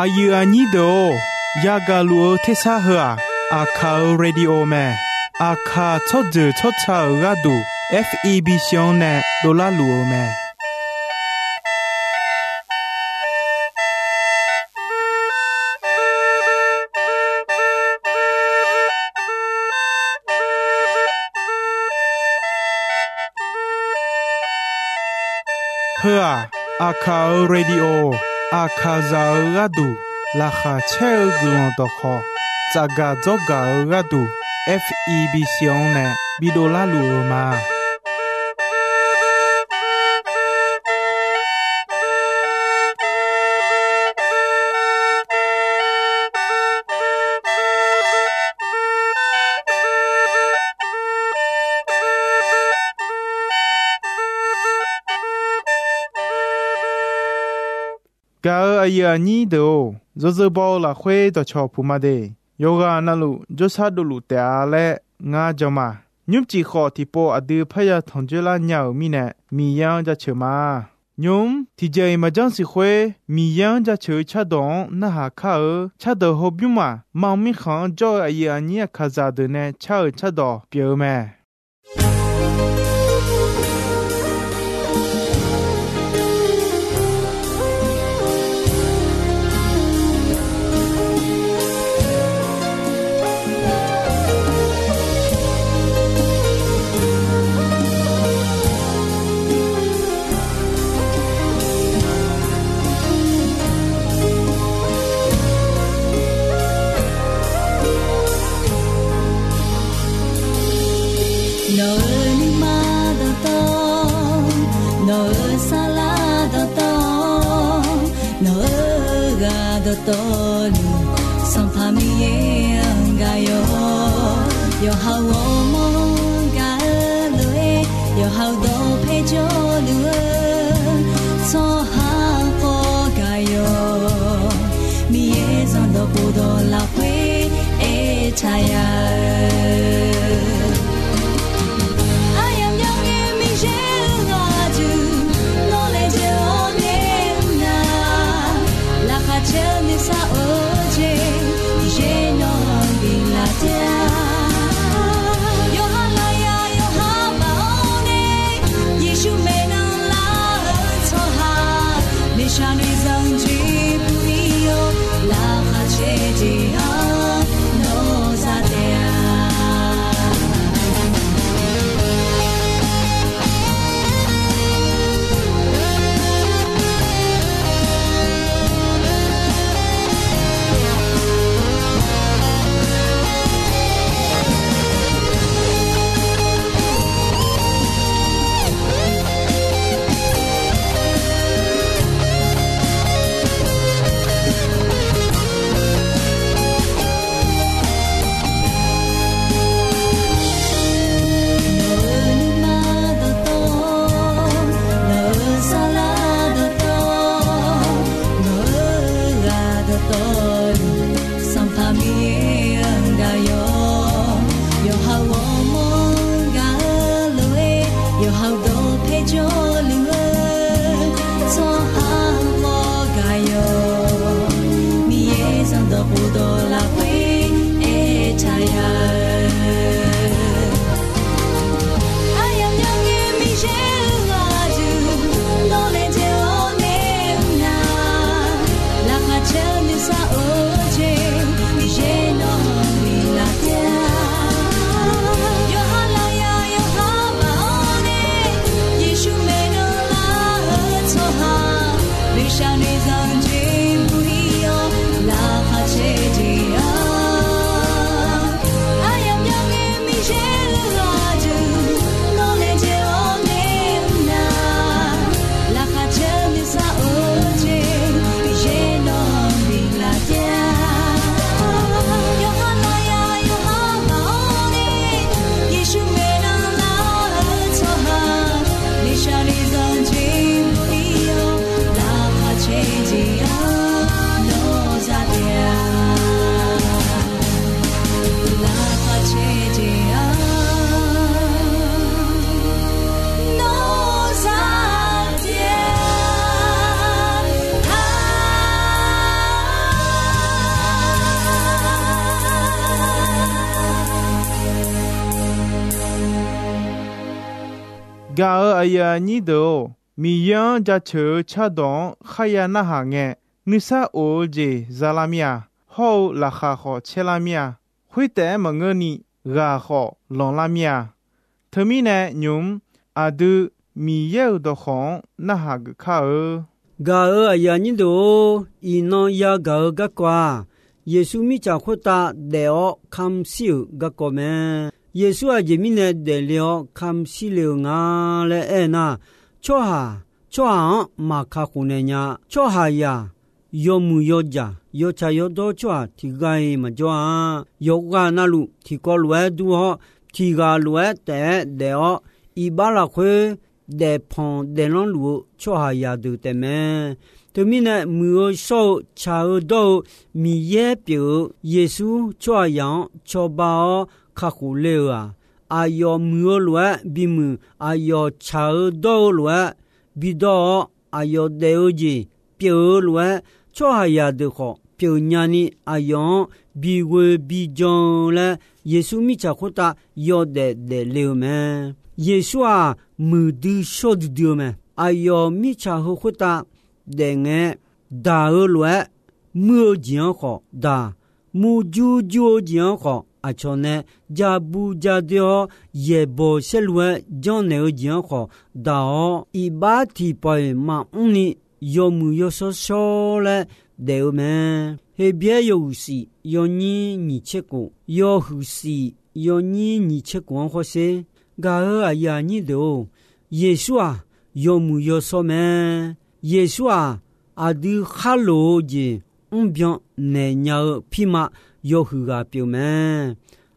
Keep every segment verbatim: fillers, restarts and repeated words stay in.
Aqyuif aqnyir deuq-or, yagaq luf-eu tersar heu-aq, Aqkaq-euq radio mae. Aqkaq tsawrjeuq tsawrca-euq gharduq, F E B C-anr nae dovlar luf-eu mae. Heu-aq, Aqkaq-euq radio, Aqkaqzaq-euq gharduq laqkhaq caer-eu guiqlanq dawqkhawq tsafgaq dzawrgaq-eu gharduq, F E B C-anr nae bidov larluf-eu ma. Gaq-euq aqyuif aqnyir deuq-or, yawzeu baw-eu lafkhoer dawqcawq puq ma de. Yawqghaq navluf jawrshar dovluf taef-a laer ngar jan ma. Nymrcif khawf tiqpov aqdui parya tanqjoer lar nya-euq mirnae, Miqyaer-anr jaceuq ma. Nymq-mr tiqjeq-iq maqjanr siq khoer, Miqyaer-anr jaceuq-eu cardawq-anr narhaq kar-eu cardawq hawbymr-aq, mam mirkhanq-anr jawr-eu aqyuif aqnyir Aqkaqzaq deuq nae car-euq cardawq pyeuf-eu mae. Nawq-euq nuima dawqtawv, nawq-euq saflar dawqtawv, nawq-euq ghaq dawqtawvluf, Sanqpaq Miqyaer-anr gaq yawq. Yawqha-euq ghawrmawr-anr gaq-eu lof-aer, yawqha-euq dawqpae jawrluf-eu tsawrhaq khawf gaq yawq. Miqyaer zanqdawq khofdawq lafkhoer aertaq ya-eu aryamq myangae Miqyaer-euq ghaq duq, nawr laejae-awr nae nar, laqkhaq caer-eu nuisar-eu jeq, Miqyaer nawq-anr biflaf taef-a. Gaq-euq aqyuif aqnyir deuq-or, Miqyaer-anr jaceuq-eu cardawq-anr kharya narhaq ngae, nuisar of-eu jeq za lar mir-a. Hawr-eu laqkhaq khawf caer lar mir-a. Khoertaef-aer maqngeurni, ghaq khawf lanqlar mir-a. Teumirnae nymq-mr aqdui Miqyaer-euq dawqkawq-anr narhaq geuf kar-eu. Gaq-euq aqyuif aqnyir deuq-or, iqnan yagaq-eu garkawv-aq, Yeqsur mirtsaq khoertav daef-awr kamq shir-euq garkawv mae. Yeqsur aqjeq mirnae daefle-awr kamq shir le-eu nga laer aernar, tsawrhaq, tsawrhaq-anr maqkakhof naeq nya. Tsawrhaqzaq yawmuiq yawjaq, yawtsaq yawdawr tsawrhaq tiqghaq-iq maqjawr-a. Yawqghaq navluf tiqkawv lof-aer dur-awr, tiqghaq lof-aer taef-aer daef-awr, iqbax lafkhoer daefpanq daeflanr luf-eu tsawrhaqzaq deuq taefmae. Teumirnae, muiq-eu shawr-eu tsaq-eu dawr-eu Miqyaer pyeuf-eu Yeqsur tsawrhaqzaq-anr cawba-awr kakhof le-euq-aq, aqyawf muiq-eu lof-aer bimuiq, aqyawf tsaq-eu dawr-eu lof-aer bidawr-awr, aqyawf daef-eu jeq pyeuf-eu lof-aer, tsawrhaqzaq deuq khawf pyeuf nyani aqyawf-anr bighoe bijan-eu laer, Yeqsur mirtsaq khoertav yawdaef daefle-eu mae. Yeqsur-aq, muiqdui shawr duidui-eu mae. Aqyawf mirtsaq heu khoertav daef ngae-aer, daq-eu lof-aer muir-eu jeq-anr khawf daq, murjur jur-eu jeq-anr khawf aqcawq nae ja bu ja doe-awr, yaeqbawq saerlu-aer janrnaeq-eu jeq-anr khawf daq-awr, iqbax tiqpawf-iq maqmr ni yawmuiq yawshawr shawr laer daef-eu mae. Heqbyaer yawhuiq shif yawnyir nyiq tser kof, yawhuiq shif yawnyir nyiq tser kof-anr hawsher. Gaq-euq aqyuif aqnyir deuq-or, Yeqsur-aq, yawmuiq yawshawr mae. Yeqsur-aq, aqdui khar loq-eu jeq mrbyan naeq nya-eu pirma yawhuiq ghaq pyeuf mae.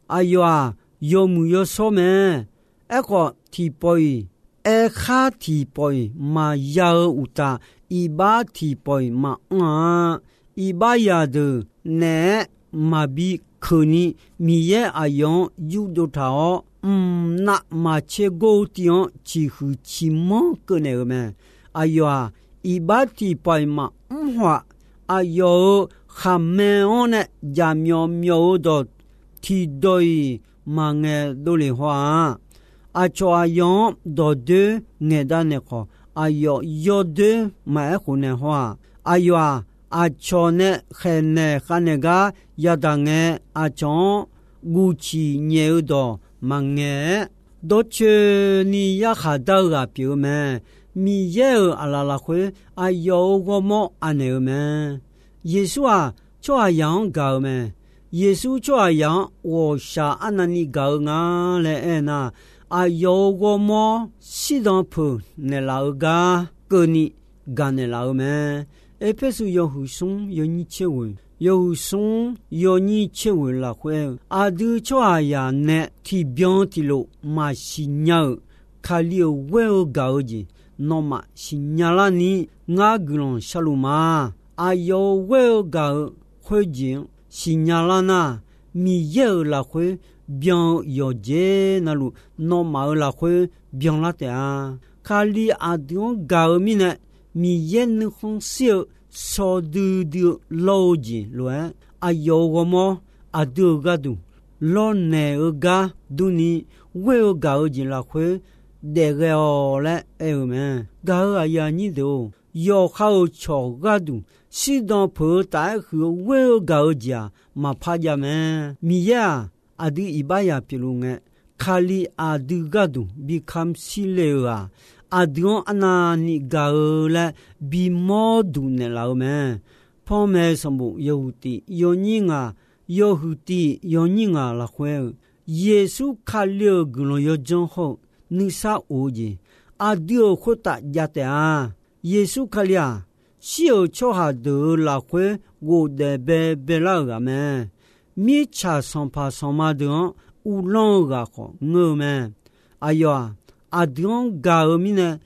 Aqyawf-aq, yawmuiq yawshawr mae. Aerkhawf, tiqpawf-iq, aerkhar tiqpawf-iq maqya-eu uqtaf, iqbax tiqpawf-iq maqanr-a. Iqbax zaqdeuq naeq-aer maqbi keuqni, Miqyaer aqyawf-anr yurdov taq-awr, mqnav maqtser gor-eu tiv-anr ciqhuiq ciqmanr keuvnaeq-euq mae. Aqyawf-aq, iqbax tiqpawf-iq maqmr haw-aq, aqyawf-euq khaqmae-anr nae jaqmyawf myawf-eu dawq tiqdawq-iq maqngaeq dovlef haw-aq. Aqcawq aqyawf-anr dawqdoer ngaeqdav naeq khawf, aqyawf yawdoer maqaer khof naeq haw-aq. Aqyawf-aq, aqcawq nae khaeqnaeq khavnaeq gar yadaq ngae, aqcawq-anr guvciq nyaef-eu dawq maqngaeq-aer, dawrcoeni yarkhaq dar-eu ghaq pyeuf-eu mae. Miqyaer-euq aqlaf lafkhoer aqyawf-euq ghawrmawr anaeq-eu mae. Yeqsur-aq, tsawrhaqzaq-anr gaq-eu mae. Yeqsur tsawrhaqzaq-anr ghawqshaq arnavni gaq-eu nga laer aernar, aqyawf-euq ghawrmawr shirdan peuq naeqlaf-eu gar keuvni gaqnaeq laf-eu mae. Erpersu yawhuiq smr yawnyir tser ghoeq, yawhuiq smr yawnyir tser ghoeq lafkhoer aer-eu, aqdui tsawrhaqzaq nae tiqbyan tiqlof maqsiq nya-euq Kali-euq ghoer-eu gaq-eu jeq nawmaf siqnya larni ngar guiqlanq sharluf ma. Aqyawf-euq ghoer-eu gaq-eu khoerjeq-anr siqnya lar nar, Miqyaer-euq lafkhoer byan-eu yawqjeq navluf nawmaf-euq lafkhoer byanlar taef-a. Kali aqdui-anr gaq-eu mirnae, Miqyaer nuikhanr shir-eu shawdui dui-eu lawr-eu jeq lof-aer, aqyawf-euq ghawrmawr aqdui-euq gharduq lawrnaeq-eu gar durni, ghoer-eu gaq-eu jeq lafkhoer daef ghae-awq laer aer-eu mae. Gaq-euq aqyuif aqnyir deuq-or, yawqha-euq cawq gharduq shirdan peuq-eu taf-aer huiq-eu ghoer-eu gaq-eu jeq-aq, maqpar jav mae. Miqyaer-aq, aqdui iqbaxzaq pyeufluf ngae, Kali aqdui gharduq bi kamq shir le-euq-aq, aqdui-anr arnavni gaq-eu laer bimawr duq naeqlaf-eu mae. Panmaeq sanqbof yawhuiq tif yawnyir ngaq, yawhuiq tif yawnyir ngaq lafkhoer-eu, Yeqsur Kali-euq guiqlanq yawdzanr hawr-eu nuisar of-eu jeq aqdui-euq khoertav jav taef-a. Yeqsur Kali-aq, shir-euq tsawrhaq deuq-euq lafkhoer ghofdaef baebae lar-euq ghaq mae. Mirtsaq sanqpaq sanqma deuq-anr uvlanr-eu ghaq khawf ngeur-eu mae. Aqyawf-aq, aqdui-anr gaq-eu mirnae,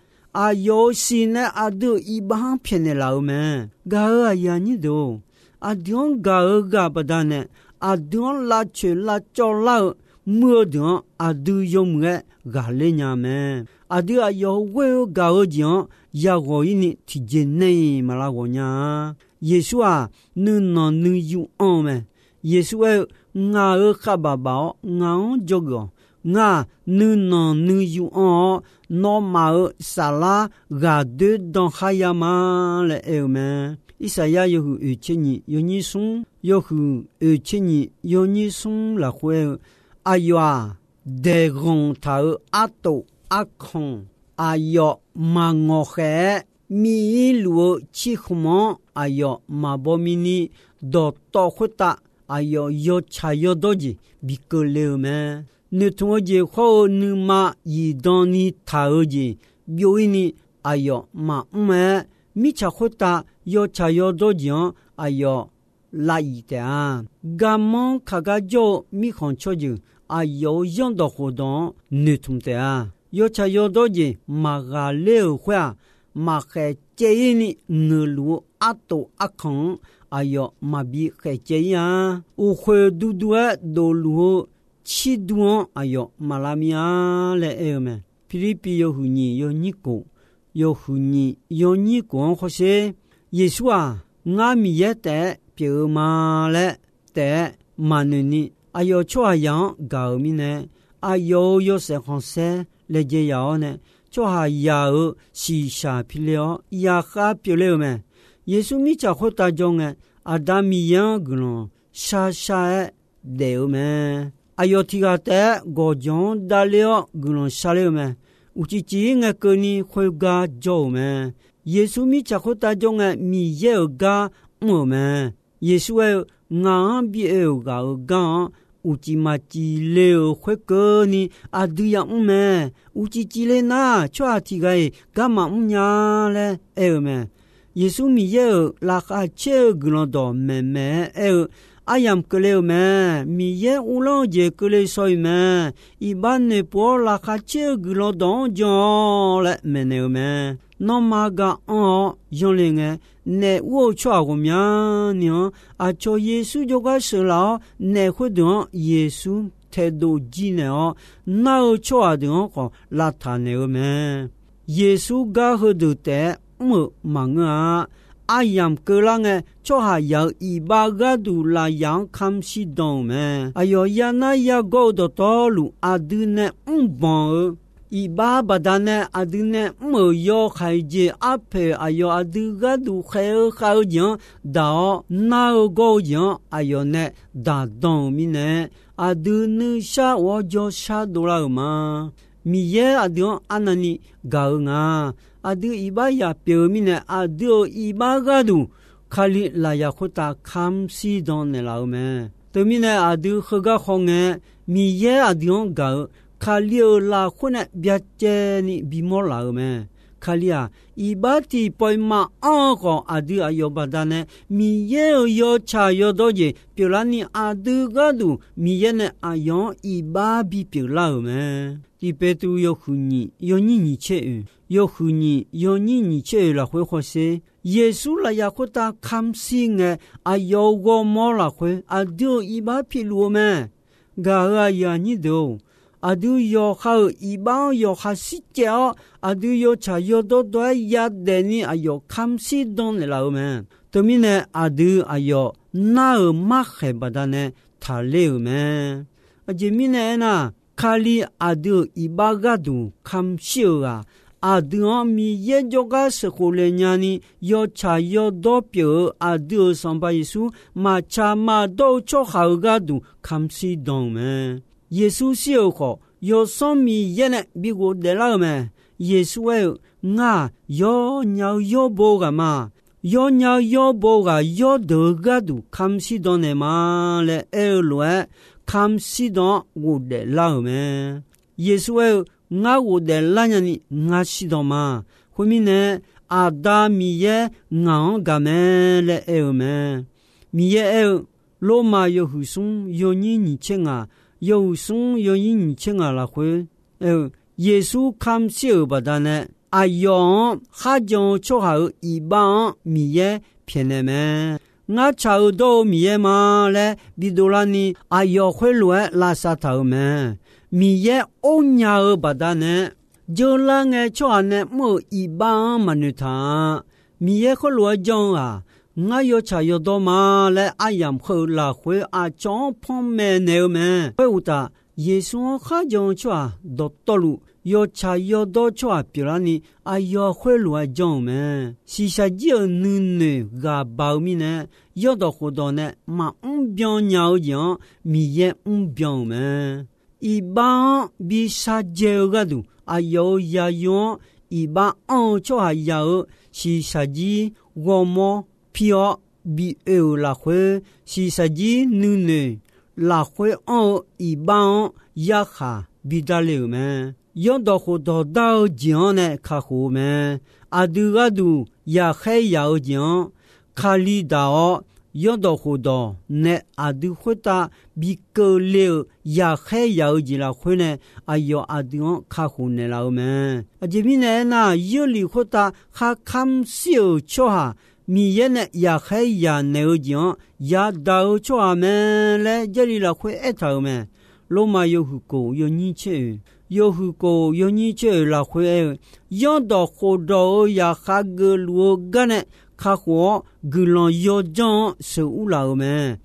aqyawf-euq siq nae aqdui-euq iqbax-anr pyaeqnaeq laf-eu mae. Gaq-euq aqyuif aqnyir deuq-or, aqdui-anr gaq-eu ghaq baqdanae, aqdui-anr lavcoeq lavcawv lar-eu muir-eu deuq-anr aqdui yawmuiq-aer ghaqler nya mae. Aqdui aqyawf-euq ghoer-eu gaq-eu jeq-anr yaghawq-ir ni tiqjeq nae-iq maq lav ghawq nya-a. Yeqsur-aq, nuinanq nuiyu anr-eu mae. Yeqsur aer-eu, Ngaq-euq khavbaq baf-awr ngaq-anr dzawgeuf-awq. Ngar-aq, nuinanq nuiyu anr-awr, nawmaf-euq saflar ghaqdoer dan khar ya ma laer aer-eu mae. Irsaqyar yawhuiq oeq tser nyiq yawnyir smr, yawhuiq oeq tser nyiq yawnyir smr lafkhoer aer-eu, aqyawf-aq, daeqghanq taq-euq artof arkanq aqyawf maqngawq khaeq-aer, miv-ir luf-eu cirkhmq-anr aqyawf maqbaw mini, dawqtawv khoertav aqyawf yawtsaq yawdawr jeq bi keuvle-eu mae. Noeqtmq-eu jeq khawr-eu nuima zifdan ni taq-eu jeq byov-ir ni aqyawf maqmr-aer, mirtsaq khoertav yawtsaq yawdawr jeq-anr aqyawf lav yif taef-a. Garmanr kaqgar jawr-eu mirkhanq tsawrjeuq aqyawf-euq zanrdawq khofdawq-anr noeqtmq taef-a. Yawtsaq yawdawr jeq maqghaqler-euq khoer-aq, maqkhaeq caev-ir ni ngeuqluf-eu artof arkanq-anr aqyawf maqbi khaeq caev-ir-a. Uqkhoeq duidui-aer dofluf-eu cirdui-anr aqyawf maqlav mir-a laer aer-eu mae. Pirlirpiv yawhuiq nyiq yawnyir kof, yawhuiq nyiq yawnyir kof-anr hawsher. Yeqsur-aq, ngar Miqyaer taef-aer pyeuf-eu ma laer taef-aer maqnoeq ni, aqyawf tsawrhaqzaq-anr gaq-euq mirnae, aqyawf-euq yawshaef khanqsaer laejae yaf-awr nae, tsawrhaqzaq-euq shiqshaq pile-awr yaqkhav pyeufler-eu mae. Yeqsur mirtsaq khoertav jawr ngae, Aqda Miqyaer-anr guiqlanq sharshar-aer daef-eu mae. Aqyawf tiq ghaq taef-aer gawqjawq-anr davler-awr guiqlanq sharler-eu mae. Uqcif cif-ir ngae keuvni khoergar jawr-euq mae. Yeqsur mirtsaq khoertav jawr ngae, Miqyaer-euq gar mr-euq mae. Yeqsur aer-eu, Ngaq-anr bi oe-euq ghaq-euq gar-anr uqcif maqcif le-euq khoerkeuvni aqdui yamr mae. Uqcif cifle nar, tsawrhaq tiq ghaq-iq gar maqmr nya laer aer-eu mae. Yeqsur Miqyaer-euq laqkhaq caer-eu guiqlanq dawq maeqmaeq-aer aer-eu, aryamq keuvle-euq mae. Miqyaer uvlanr-eu jeq keuvle shaw-iq mae. Iqbax noeqpov-awr laqkhaq caer-eu guiqlanq dawq-anr jan-awq laer maeqnaeq-eu mae. Nanrma ga anr-awr yanle ngae, naef ur-eu tsawrhaq ghawqmyani-anr aqcawq Yeqsur jawrgar sheuqlaf-awr, naef khoerdeuq-anr Yeqsur taedov jir naeq-awr, nar-eu tsawrhaq deuq-anr khawf lavtaq naeq-eu mae. Yeqsur gar heudeuq taef-aer mr-euq maqngeur-a. Aryamq keuvlar ngae, tsawrhaqzaq-euq iqbax gharduq lafyaq-anr kamq shirdan-euq mae. Aqyawf yanar yagawr-eu dawqtawvluf aqdui nae mrbanq-eu iqbax baqdanae aqdui nae mr-euq yawkaq-iq jeq arpoeq aqyawf aqdui gharduq khaeq-eu khav-eu jeq-anr daq-awr nar-eu gawr-eu jeq-anr aqyawf nae daqdan-euq mirnae, aqdui nuishar of-awr jawrshar dovlar-euq ma. Miqyaer aqdui-anr arnavni gaq-eu nga. Aqdui iqbax yaf pyeuf-eu mirnae, aqdui-euq iqbax gharduq Kali lafyaq khoertav kamq shirdan naeqlaf-eu mae. Teumirnae aqdui heugar khawf ngae, Miqyaer aqdui-anr gaq-eu Kali-euq lafkhoer nae byacaevni bimawr laf-eu mae. Kali-aq, iqbax tiqpawf-iq maqanr-eu khawf, aqdui aqyawf baqdanae Miqyaer-euq yawtsaq yawdawr jeq pyeuflarni, aqdui gharduq Miqyaer nae aqyawf-anr iqbax bipyeuf lar-euq mae. Tiq Peqtruv yawhuiq nyiq yawnyir nyiq tser oeq, yawhuiq nyiq yawnyir nyiq tser oeq lafkhoer hawsher. Yeqsur lafyaq khoertav kamq shir ngae, aqyawf-euq ghawrmawr lafkhoer aqdui-euq iqbax piluf-eu mae. Gaq-euq aqyuif aqnyir deuq-or, aqdui yawqha-euq iqbax-anr yawqha shircaev-awr, aqdui yawtsaq yawdawr dawr-aer yadaef ni aqyawf kamq shirdan naeqlaf-eu mae. Teumirnae aqdui aqyawf nar-euq markhaeq baqdanae taqler-euq mae. Aqjeq mirnae aernar, Kali aqdui-euq iqbax gharduq kamq shir-euq ghaq, aqdui-anr Miqyaer jawrgar sheuqkhof le nyani yawtsaq yawdawr pyeuf-eu aqdui-euq Sanqpaq Yeqsur maqtsaq maqdawr-eu tsawrhaq-euq gharduq kamq shirdan-euq mae. Yeqsur shir-euq khawf, Yawsanr Miqyaer nae bi ghofdaef lar-eu mae. Yeqsur aer-eu, Ngar-aq, yawnya-eu yawrbo ghaq ma. Yawnya-eu yawrbo ghaq yawrdeuq-eu gharduq kamq shirdan naeq ma laer aer-eu lof-aer, kamq shirdan-anr ghofdaef lar-euq mae. Yeqsur aer-eu, Ngar ghofdaef lar nyani ngar shirdan ma. Khoermirnae, Aqda Miqyaer ngaq-anr gaq mae laer aer-eu mae. Miqyaer aer-eu, Lormav yawhuiq smr yawnyir nyiq tser ngaq, yawhuiq smr yawnyir nyiq tser ngaq lafkhoer aer-eu, Yeqsur kamq shir-euq baqdanae, aqyawf-anr kharjan-eu tsawrhaq-euq iqbax-anr Miqyaer pyaeqnaeq mae. Ngar tsaq-eu dawr-eu Miqyaer ma laer bidov larni, aqyawf khoerlof-aer lavsav taq-euq mae. Miqyaer ornya-eu baqdanae, jeurlar ngae tsawrhaq nae mr-euq iqbax-anr maqnoeq taq-a. Miqyaer khoerlof-aer janr-eu-aq, ngar yawtsaq yawdawr ma laer aryamq heu-euq lafkhoer aqcawq-anr panmaeq naeq-eu mae. Khoeruqtaf, Yeqsur-anr kharjan-eu tsawrhaq dawqtawvluf, yawtsaq yawdawr tsawrhaq pyeuflarni, aqyawf khoerlof-aer janr-euq mae. Shiqshaq jir-euq nuinoeq ghaq baq-eu mirnae, yawrdawq khofdawq nae maqmr byan nya-eu jeq-anr Miqyaer mr byan-euq mae. Iqbax-anr bi shardzae-eu gharduq, aqyawf-euq yaqyo-anr iqbax anr-eu tsawrhaq yaq-euq shiqshaq jir ghawrmawr pir-awr bi oe-euq lafkhoer, shiqshaq jir nuinoeq lafkhoer anr-eu iqbax-anr yarkhaq bidar le-euq mae. Yawrdawq khofdawq dar-eu jeq-anr nae kakhof-eu mae. Aqdui gharduq yaqkhaer yaq-eu jeq-anr Kali daq-awr, yawrdawq khofdawq nae aqdui khoertav bi keuvle-euq yaqkhaer yaq-eu jeq lafkhoer nae, aqyawf aqdui-anr kakhof naeqlaf-eu mae. Aqjeq mirnae aernar, Yeurlif khoertav khar kamr shir-euq tsawrhaq Miqyaer nae yaqkhaer yaq naeq-eu jeq-anr yadaq-eu tsawrhaq mae laer Jarlif lafkhoer aertaq-euq mae. Lormav yawhuiq kof yawnyir tser oeq, yawhuiq kof yawnyir tser oeq lafkhoer aer-eu, Yawrdawq khofdawq-euq yaqkhav geufluf-eu gar nae kakhof-awr, guiqlanq yawdzanr-anr sheuqur laf-euq mae.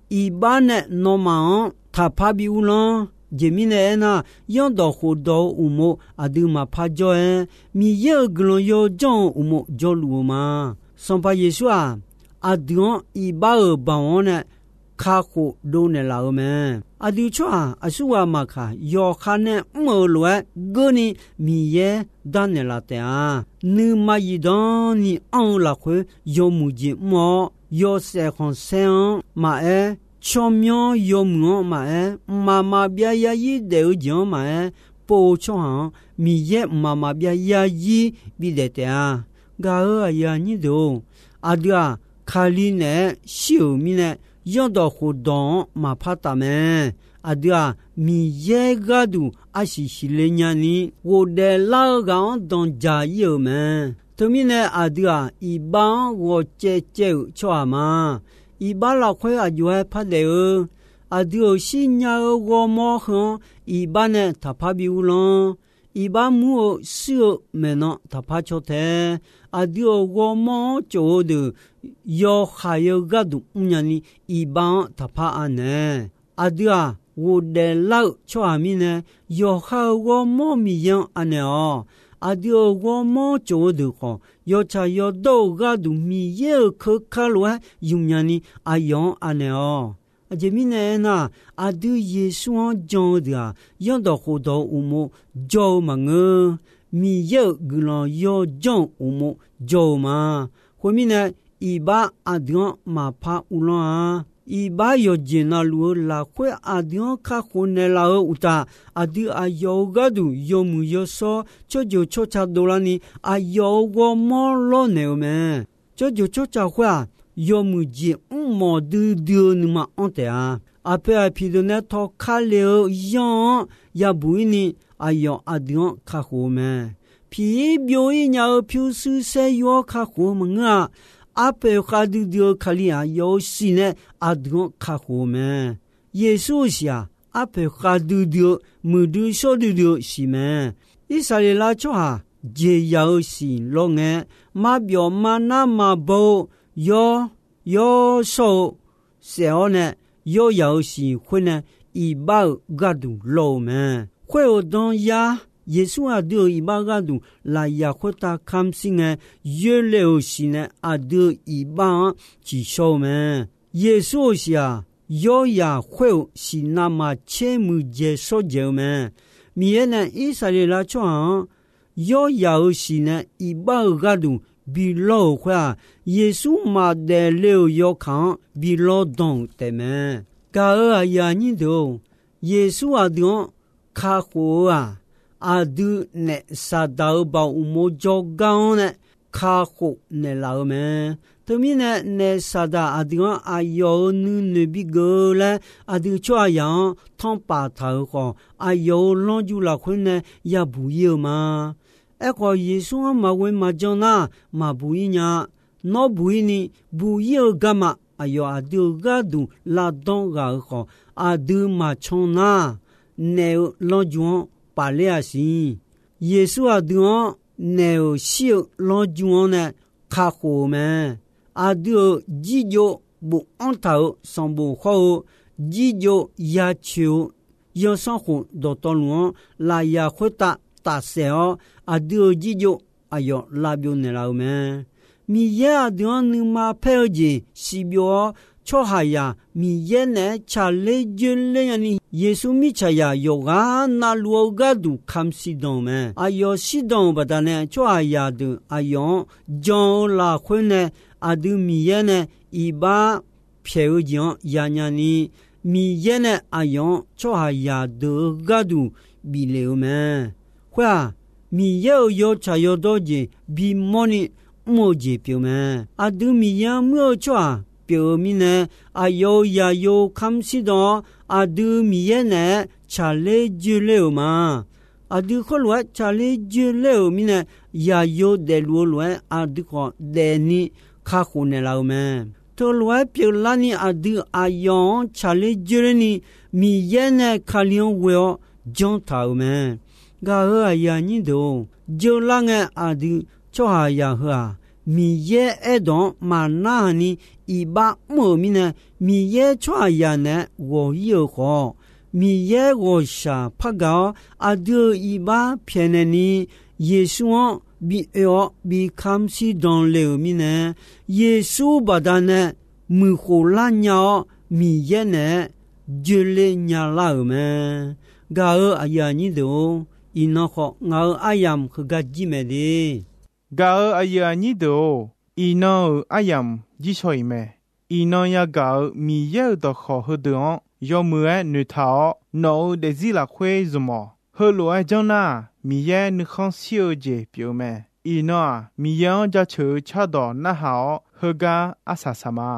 Iqbax nae nawmaf-anr taqpar bi uvlanr. Jeq mirnae aernar, yawrdawq khofdawq-eu uqmov aqdui maqpar jawr-aer, Miqyaer-euq guiqlanq yawdzanr-eu uqmov jawrluf-eu ma. Sanqpaq Yeqsur-aq, aqdui-anr iqbax-euq baoq-anr nae kakhof dovnaeq laf-eu mae. Aqdui tsawrhaq aqsurghaq maqkaq, yawqha nae mr-euq lof-aer geurni Miqyaer darnaeq laf taef-a. Nuima zifdan ni anr-eu lafkhoer yawmuiq jeq mr-awr, yawshaef khanqsaer-anr maqaer, tsawrmyanr yawmuiq-anr maqaer, mqmaq maqbyav yarzir daef-eu jeq-anr maqaer, pov-eu tsawrhaq-anr Miqyaer mqmaq maqbyav yarzir bidaef taef-a. Gaq-euq aqyuif aqnyir deuq-or, aqdui-aq, Kali naeq-aer shir-euq mirnae, yawrdawq khofdawq-anr maqpar taf mae. Aqdui-aq, Miqyaer gharduq arsiq siqle nyani, ghofdaef lar-eu ghaq-anr danqdzaq ir-euq mae. Teumirnae, aqdui-aq, iqbax-anr ghawqcaev caev-euq tsawrhaq ma. Iqbax lafkhoer aqjox-aer pardaef-eu, aqdui-euq shirnya-eu ghawrmawr heu-anr iqbax nae taqpar bi uvlanr. Iqbax mur-eu shuir-eu maeqnan taqpar caw tae. Aqdui-euq ghawrmawr-anr tsof-eu deuq yawhaiq-eu gharduq mrnya ni, iqbax-anr taqpar anaeq. Aqdui-aq, ghofdaef lar-eu tsawrhaq mirnae, yawqha-euq ghawrmawr Miqyaer-anr anaeq-awq. Aqdui-euq ghawrmawr tsof-eu deuq khawf, yawtsaq yawdawr-euq gharduq Miqyaer-euq keuka lof-aer ymqnya ni aqyawf-anr anaeq-awq. Aqjeq mirnae aernar, aqdui Yeqsur-anr jan-eu deuq-aq, yawrdawq khofdawq-eu uqmov jawr-eu maqngeur. Miqyaer-euq guiqlanq yawdzanr-euq uqmov jawr-eu ma. Khoermirnae, iqbax aqdui-anr maqpar uvlanr-a. Iqbax yawqjeq navluf-eu lafkhoer aqdui-anr kakhof naeqlaf-eu uqtaf, aqdui aqyawf-euq gharduq yawmuiq yawshawr tsawrjeuq tsawrca dovlarni, aqyawf-euq ghawrmawr lawrnaeq-eu mae. Tsawrjeuq tsawrca khoer-aq, yawmuiq jeq mrmawf duidui-eu nuima anr taef-a. Aqpoeq aqpiq deuq nae tawqka le-eu yanr-anr yabuq ir ni, aqyawf aqdui-anr kakhof-eu mae. Piq ir byov ir nya-eu pyurshuir saer yur-awr kakhof-eu maqngeur-a. Arpoeq khavdui dui-eu Kali aqyawf-euq siq nae aqdui-anr kakhof-eu mae. Yeqsur-euq siq-aq, arpoeq khavdui dui-eu, muiqdui shawrdui dui-eu siq mae. Irsaqleqlav tsawrhaq jeqzaq-euq siq lawr ngae, maqbyawf maqnar maqbaw-eu yawr yawshawr-eu saef-awr nae, yawrzaq-euq siq khoer nae iqbax-euq gharduq lawr-eu mae. Khoer-euq danzar, Yeqsur aqdui-euq iqbax gharduq lafyaq khoertav kamr shir ngae, yoerle-euq siq nae aqdui-euq iqbax-anr ciqshawr-eu mae. Yeqsur-euq siq-aq, yawrzaq khoer-euq siq navmaqtser muiqdzaeq shawrdzaeq-eu mae. Miqyaer nae Irsaqleqlav tsawrhaq-anr yawrzaq-euq siq nae iqbax-euq gharduq bi lawr-euq khoer-aq, Yeqsur maqdaef le-euq yawkaq-anr bi lawr dan-euq taefmae. Gaq-euq aqyuif aqnyir deuq-or, Yeqsur aqdui-anr kakhof-eu-aq, aqdui naef Saqdaq-euq baoq uqmov jawrgar-anr nae kakhof naeqlaf-eu mae. Teumirnae, naef Saqdaq aqdui-anr aqyawf-euq nuinoeq bigeuf-eu laer aqdui tsawrhaqzaq-anr tanrpaf taq-euq khawf, aqyawf-euq lanrju lafkhoer nae yabuq ir-eu ma. Aerkhawf, Yeqsur-anr maqghoe maqjan nar, maqbuq ir nya. Nawr buq ir ni, buq ir-eu garma aqyawf aqdui-euq gharduq lavdanr ghaq-euq khawf, aqdui maqcan nar, naef-euq lanrju-anr pafler-a siq. Yeqsur aqdui-anr naef-euq shir-eu lanrju-anr nae kakhof-eu mae. Aqdui-euq jirjov bofanr taq-euq sanqbof hawr-eu, jirjov yacoeq-eu zanrsanrkhof dawqtawvluf-anr lafyaq khoertav tafsaef-awr, aqdui-euq jirjov aqyawf lavbyov naeqlaf-eu mae. Miqyaer aqdui-anr nuima paer-eu jeq siqbyov-awr, tsawrhaqzaq Miqyaer naeq-aer tsaqler joerler nyani, Yeqsur mirtsaqzaq yawqghaq navluf-eu gharduq kamq shirdan-euq mae. Aqyawf shirdan-euq baqdanae, tsawrhaqzaq deuq aqyawf-anr jan-eu lafkhoer nae, aqdui Miqyaer nae iqbax pyaeq-eu jeq-anr yanya ni, Miqyaer nae aqyawf-anr tsawrhaqzaq deuq-eu gharduq bif lef-eu mae. Khoer-aq, Miqyaer-euq yawtsaq yawdawr jeq bimawr ni mr-eu jeq pyeuf mae. Aqdui Miqyaer-anr muir-eu tsawrhaq pyeuf-eu mirnae, aqyawf-euq zaqyo kamq shirdan-awr, aqdui Miqyaer naeq-aer tsaqler joerler-euq ma. Aqdui khoerlof-aer tsaqler joerler-euq mirnae, zaqyo daefluf-eu lof-aer aqdui khawf daefni kakhof naeqlaf-eu mae. Teulof-aer pyeuflarni aqdui aqyawf-anr tsaqler joerlerni, Miqyaer nae Kali-anr ghoe-awr janr taq-euq mae. Gaq-euq aqyuif aqnyir deuq-or, jeurlar ngae aqdui tsawrhaqzaq heu-aq, Miqyaer aerdawq-anr maqnarhaq ni iqbax mr-euq mirnae, Miqyaer tsawrhaqzaq naeq-aer ghawq-ir-euq khawf, Miqyaer ghawqshaq par gaq-awr, aqdui-euq iqbax pyaeqnaeq ni, Yeqsur-anr bi oe-awr bi kamq shirdan le-euq mirnae, Yeqsur baqdanae muiqkhof lar nya-awr, Miqyaer naeq-aer joerler nyalar-euq mae. Gaq-euq aqyuif aqnyir deuq-or, iqnan khawf ngaq-euq aryamq heugar jir mae de. Gaq-euq aqyuif aqnyir deuq-or, iqnan-euq aryamq jir shaw-iq mae. Iqnan yagaq-euq Miqyaer-euq dawqkawq heudeuq-anr yawmuiq-aer noeqtaq-awr, nawq-euq daefzir lafkhoer zmq-awq. Heulof-aer janr nar-aq, Miqyaer nuikhanr shir-eu jeq pyeuf-eu mae. Iqnan-aq, Miqyaer-anr jaceuq-eu cardawq narhaq-awr, heugar arsaq saq ma.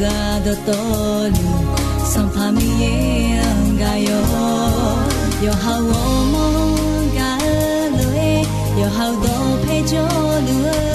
ghaq dawqtawvluf, Sanqpaq Miqyaer-anr gaq yawq. Yawqha-euq ghawrmawr-anr gaq-eu lof-aer, yawqha-euq dawqpae jawrluf-eu